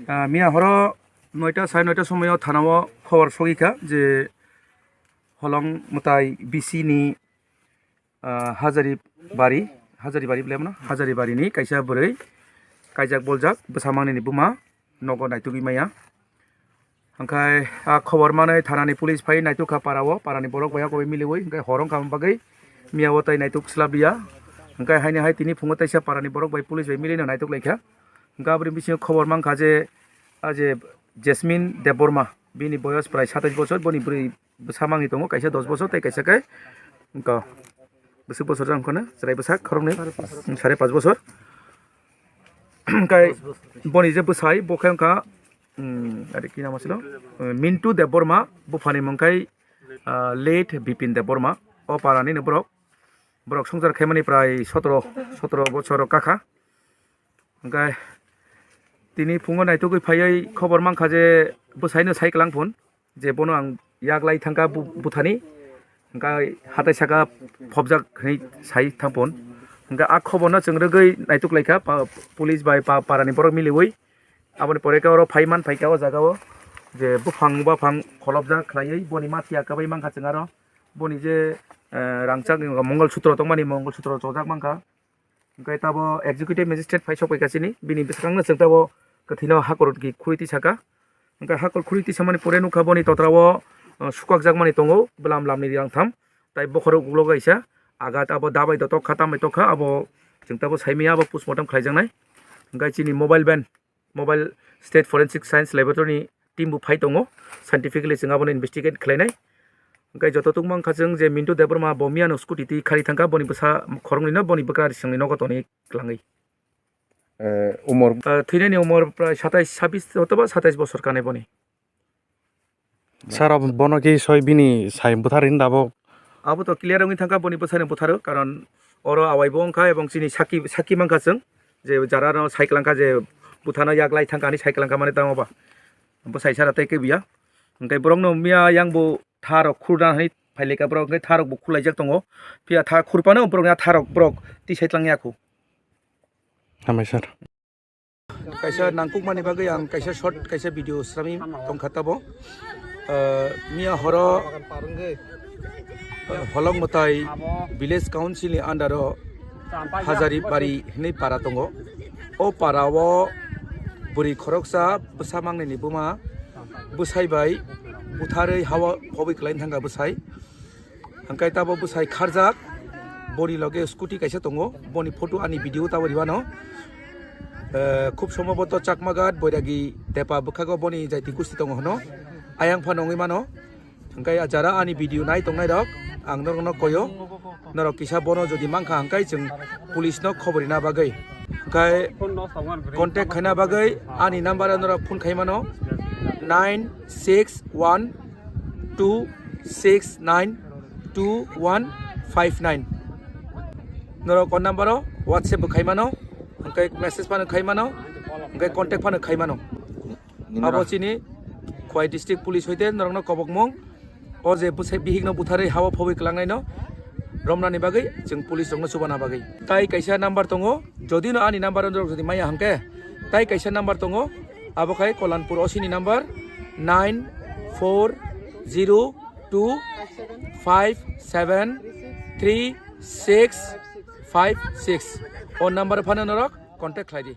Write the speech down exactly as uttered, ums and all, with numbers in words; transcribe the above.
Ah, miya horo noita, sare noita somoyo thanao khobor sogwi kha je Holong mwtai B C ni, ah, Hajari Bari, Hajari Bari bwlai mano, Hajari Bari ni kaisa bwrwi kaijak boljak bwsa mangnini buma nogo naitugwi maya. Hwnkhe a khobor manwi thanani police phai naituk kha para o, parani borok bai a koi miliwi, hwnkhe hor wngkha bagwi miya o tai naituk swlap liya. Hwnkhe haini hai tini phungo teisa parani borok bai police bai milino naituk lai kha. Hwnkhe aboni bisingo khobor mankha je, a je Jasmine Debbarma, bini boyos prai satais bochor, boni bwrwi bwsa mangwi tongo, kaisa dos bochor tei kaisa khe wngkha bwswk bochor jang kheno chwrai bwsa khoroknwi sare pash bochor. Hwnkhe boni je bwsai bo khe wngkha, um, ari ki namo silo, uh, Mintu Debbarma, buphani mung khai, uh, late Bipin Debbarma. O parani no borok, borok songchar khaimani prai sotro, sotro bochor kakha. Hwnkhe tini phungo naitugwi phaiwi khobor mankha je bwsaino sai kwlang phun, je bono ang yak lai thangkha bu-, buthani, hwnkhe hatai saka phobjak hinwi sai thang phun. Hwnkhe a khoborno chwng rwgwi naituk lai kha pa-, police bai pa-, parani borok miliwi. Aboni pore khe oro phai man phai kha o jaga o je buphang buphang kholopjak khlaiwi boni ma phiya kwbai mankha chwng aro boni je, eh, rangchak Mongol Sutro tongmani Mongol Sutro chojak mankha. Hwnkhe tabo executive magistrate phai sok pai kha chini, bini bwskango chwng tabo kwthwino hakhor ki khuri tisa kha. Hwnkhe hakhor khuri tisamani pore nukha boni totra o, uh, sukakjakmani tongo bwlam lamni rang tham, tai bokhorok ulo kaisa, agat abo dabai dotok kha, tambai tok kha, abo chwng tabo saimaya abo postmortem khlaijaknai. Hwnkhe chini mobile van, Mobile State Forensic Science Laboratory ni team bo phai tongo, scientifically chwng abono investigate khlainai. Hwnkhe joto tungma wngkha chwng je Mintu Debbarma bo miyano scooty twi khari thangkha, boni bwsa khoroknwino boni bwkra risingni nogo tonwi kwlangwi. Eh, umor? Ah, thwinani umor prai satais, sabis hotoba satais bosor kanai boni. Sir, abo bono ki soi bini sai butharwi hinda abo? Abo to clear wngwi thangkha boni bwsani butharo, karon oro awai bo wngkha ebong chini saki, saki mankha chwng je jara no sai kwlangkha je buthano yak lai thangkha hinwi sai kwlangkha mane tamo ba bwsai sara tei kaibiya. Hwnkhe borokno miya yang bo tha rok khurna hinwi phailika borok, hwnkhe tha rok bo khurlaijak tongo, phiya tha khurphano borokni a tha rok borok tisai tlang ya kho. Hambai sir. Kaisa nangkukmani bagwi ang kaisa short kaisa video srami tongkha tabo. Ah, miya horo, ah, Holong Mwtai Village Council ni under o Hajari Bari hinwi para tongo. O para o bwrwi khoroksa bwsa mangnini buma bwsai bai butharwi hawa phobwi kwlai thangkha bwsai. Hwnkhe tabo bwsai kharjak, boni loge scooty kaisa tongo, boni photo ani video tabo rwmano. Eh, khub somboboto Chakmaghat Boiragi Tepa bwkhago boni jaiti gusti tongo hwno. Ayang phano wngwi mano. Hwnkhe jara ani video nai tongnai rok, ang norokno koyo. Norok kisa bono jodi mankha hwnkhe chwng police no khobor rina bagwi. Hwnkhe contact khaina bagwi ani number o norok phone khai mano, nine six one two six nine two one five nine. Norok o number o WhatsApp bo khai mano, hwnkhe message phano khai mano, hwnkhe contact phano khai mano. Abo chini Khowai District Police hoite norokno kobokmung. O je bwsai bihikno butharwi hawa phobwi kwlangnaino romnani bagwi chwng police rokno chubana bagwi. Tai kaisa number tongo, jodi no ani number rok jodi maya hwnkhe, tai kaisa number tongo, abo khai Kolanpur O C ni number nine four zero two five seven three six five six. O number phano norok contact khlai di.